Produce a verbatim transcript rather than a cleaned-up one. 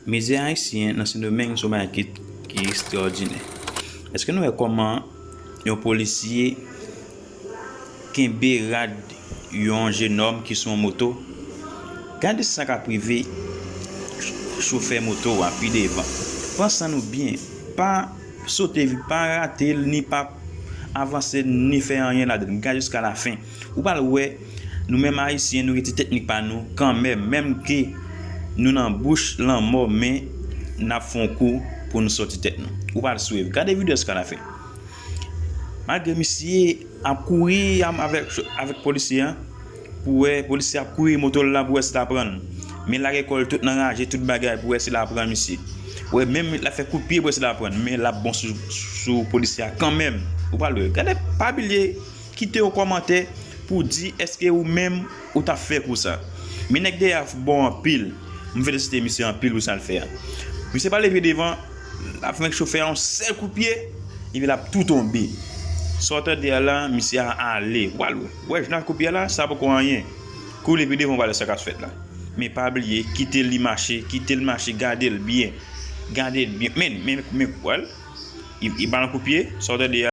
Mizè ayisyen nan Sendomeng se yon bagay ki, ki ekstraòdinè. Èske nou wè kòman yon polisye kenbe rad yon jenòm ki sou yon moto? Gade sa k ap rive chofè moto a pi devan. Pran san nou byen. Pa sote, pa rate l, ni pa avanse, ni fè anyen ladan l. Gade jiska lafen. Ou pral wè, nou menm ayisyen, nou gen ti teknik pa nou kanmenm, menm ke nou nan bouch lanmò, men n ap fè yon kou pou nou sòti tèt nou. Ou pral swiv. Gade videyo a jiska lafen. Malgre misye ap kouri avèk, avèk polisye a, pou wè polisye ap kouri moto l la, pou wè si l ap pran l. Men l lage kò l tout nan raje, tout bagay, pou wè si l ap pran misye. Ou wè, menm l ap fè kout pye pou wè si l ap pran l, men l ap bon sou, sou polisye a kanmenm. Ou pral wè. Gade, pa bliye kite yon kòmantè pou di èske ou menm ou t ap fè kou sa. Men nèg dèyè a bon anpil. M felisite misye anpil pou sa l fè a. Misye pral leve devan, l ap fè chofè a yon sèl kout pye, epi l ap tou tonbe. Sa w tande a la, misye a ale. W al wè. Wè, jan l ap kout pye a la, sa poko anyen. Kouri pi devan, w al wè sa k ap fèt la. Men pa bliye, kite li mache, kite l mache, gade l byen. Gade l byen. Men, men, men, w al. Li, li ba l yon kout pye, sa w tande a.